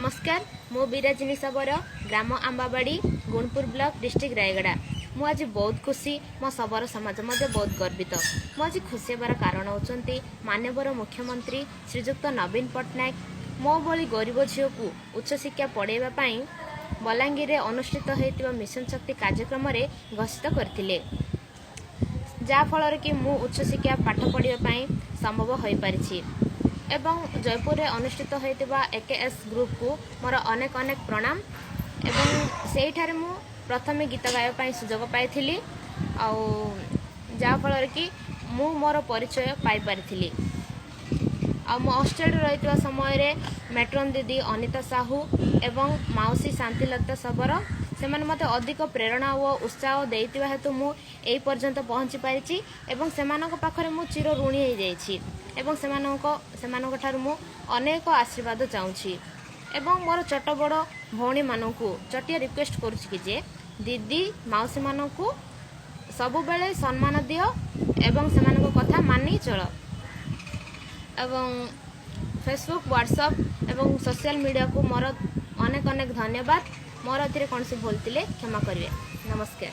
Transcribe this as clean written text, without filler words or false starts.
ନମସ୍କାର, ମୁଁ ବିରାଜିନୀ ଶବର, ଗ୍ରାମ ଆମ୍ବାବାଡ଼ି, Gunupur block, district Rayagada. ମୁଁ ଆଜି ବହୁତ ଖୁସି। ମୋ ଶବର ସମାଜ ମଧ୍ୟ ବହୁତ ଗର୍ବିତ। ମୁଁ ଆଜି ଖୁସି ହେବାର କାରଣ ହେଉଛନ୍ତି ମାନ୍ୟବର ମୁଖ୍ୟମନ୍ତ୍ରୀ ଶ୍ରୀଯୁକ୍ତ ନବୀନ ପଟ୍ଟନାୟକ। ମୋ ଭଳି ଗରିବ ଝିଅକୁ ଉଚ୍ଚଶିକ୍ଷା ପଢ଼ାଇବା ପାଇଁ ବଲାଙ୍ଗୀରରେ ଅନୁଷ୍ଠିତ ହୋଇଥିବା ମିଶନ ଶକ୍ତି କାର୍ଯ୍ୟକ୍ରମରେ ଘୋଷିତ କରିଥିଲେ, ଯାହାଫଳରେ କି ମୁଁ ଉଚ୍ଚଶିକ୍ଷା ପାଠ ପଢ଼ିବା ପାଇଁ ସମ୍ଭବ ହୋଇପାରିଛି। ଏବଂ ଜୟପୁରରେ ଅନୁଷ୍ଠିତ ହୋଇଥିବା ଏକେଏସ୍ ଗ୍ରୁପକୁ ମୋର ଅନେକ ଅନେକ ପ୍ରଣାମ। ଏବଂ ସେଇଠାରେ ମୁଁ ପ୍ରଥମେ ଗୀତ ଗାଇବା ପାଇଁ ସୁଯୋଗ ପାଇଥିଲି, ଆଉ ଯାହାଫଳରେ କି ମୁଁ ମୋର ପରିଚୟ ପାଇପାରିଥିଲି। ଆଉ ମୁଁ ହଷ୍ଟେଲରେ ରହିଥିବା ସମୟରେ ମେଟ୍ରନ୍ ଦିଦି ଅନିତା ସାହୁ ଏବଂ ମାଉସୀ ଶାନ୍ତିଲତା ଶବର, ସେମାନେ ମୋତେ ଅଧିକ ପ୍ରେରଣା ଓ ଉତ୍ସାହ ଦେଇଥିବା ହେତୁ ମୁଁ ଏହି ପର୍ଯ୍ୟନ୍ତ ପହଞ୍ଚି ପାରିଛି। ଏବଂ ସେମାନଙ୍କ ପାଖରେ ମୁଁ ଚିର ଋଣୀ ହେଇଯାଇଛି ଏବଂ ସେମାନଙ୍କ ଠାରୁ ମୁଁ ଅନେକ ଆଶୀର୍ବାଦ ଚାହୁଁଛି। ଏବଂ ମୋର ଛୋଟ ବଡ଼ ଭଉଣୀମାନଙ୍କୁ ଛୋଟିଆ ରିକ୍ୱେଷ୍ଟ କରୁଛି କି ଯେ ଦିଦି ମାଉସୀମାନଙ୍କୁ ସବୁବେଳେ ସମ୍ମାନ ଦିଅ ଏବଂ ସେମାନଙ୍କ କଥା ମାନି ଚଳ। ଏବଂ ଫେସବୁକ୍, ହ୍ୱାଟ୍ସଅପ୍ ଏବଂ ସୋସିଆଲ ମିଡ଼ିଆକୁ ମୋର ଅନେକ ଅନେକ ଧନ୍ୟବାଦ। ମୋର ଏଥିରେ କୌଣସି ଭୁଲ ଥିଲେ କ୍ଷମା କରିବେ। ନମସ୍କାର।